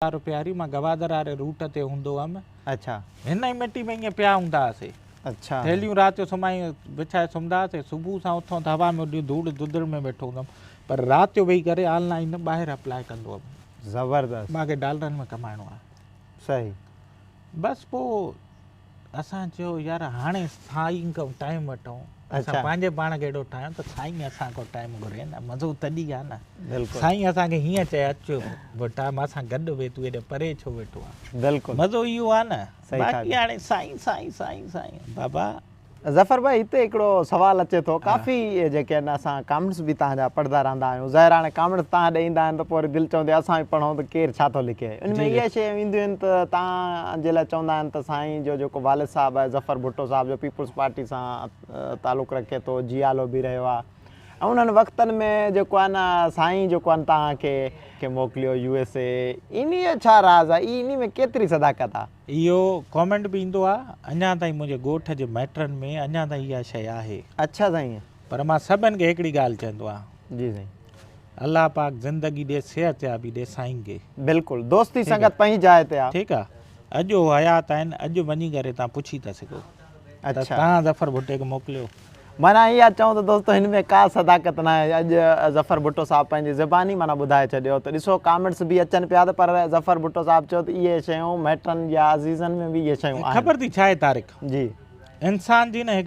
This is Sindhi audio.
رپيا مان گوادر واري روٽ تي هوندو هئم. اڇا. هن ئي مٽي ۾ ائين پيا هوندا هئاسي. اڇا. ٿيلهيون رات جو سمهائي وڇائي سمهندا هئاسي. صبح سان اٿون ته هوا ۾ اڏي ڌوڙ ڌڌڙ ۾ ويٺو هوندم. پر رات جو ويهي ڪري آن لائين ٻاهر اپلاء ڪندو هئم. زبردست. مان کي ڊالرن ۾ ڪمائڻو آهي. صحيح. بس پوء اسان چيو يار هاڻي سائين کان ٽائيم وٺون. اسان پنهنجي پاڻ کي اهڙو ٺاهيون ته سائين اسان کان ٽائيم گهري نه. مزو تڏهن آهي نه. بلڪل. سائين اسان کي هيئن چئي اچ ڀٽا مان سان گڏ ويهه تون ايڏي پري ڇو ويٺو آهين. بلڪل. مزو اهو آهي نه. صحيح ٿا باقي چئو. هاڻي سائين سائين سائين سائين بابا. ظفر ڀائي هتي هڪڙو سوال اچي ٿو ڪافي جيڪي آهن اسان ڪامينٽس به توهان جا پڙهندا رهندا آهيون ظاهر هاڻي ڪامينٽس توهان ڏي ايندا آهن ته پوء وري دل چوندي آهي اسان به پڙهون ته ڪير ڇا ٿو لکي ان ۾ اهي شيون اينديون آهن ته توهان جي لاء چوندا آهن ته سائين جو جيڪو والد صاحب آهي ظفر ڀٽو صاحب جو پيپلز پارٽي سان تعلق رکي ٿو جيالو به رهيو آهي ۽ انهن وقتن ۾ جيڪو آهي نه سائين جيڪو آهي توهان کي کي موڪليو يو ايس اي انهي جو ڇا راز آهي انهي ۾ ڪيتري صداقت آهي. اهو ڪامينٽ به ايندو آ اڃان تائين منهنجي ڳوٺ جي مائٽن ۾ اڃان تائين اها شيء آهي. اڇا سائين. پر مان سڀن کي هڪڙي ڳالهه چوندو آهيان. جي سائين. الله پاڪ زندگي ڏي صحت يابي ڏي سائين کي. بلڪل دوستي سنگت پنهنجي جاء تي آ. ٺيڪ آ اڄ هو حيات آهن اڄ وڃي ڪري تان پڇي ٿا سگهو ته اڇا. تان ظفر ڀٽي کي موڪليو. معنيٰ اها چئون ته دوستو هن ۾ ڪا صداقت ناهي اڄ ظفر ڀٽو صاحب پنهنجي زباني معنيٰ ٻڌائي ڇڏيو ته ڏسو ڪامينٽس به اچن پيا ته پر ظفر ڀٽو صاحب چيو ته اهي شيون مائٽن يا عزيزن ۾ به اهي شيون آهن. خبر ٿي ڇا آهي طارق. جي. انسان جي نه هڪ.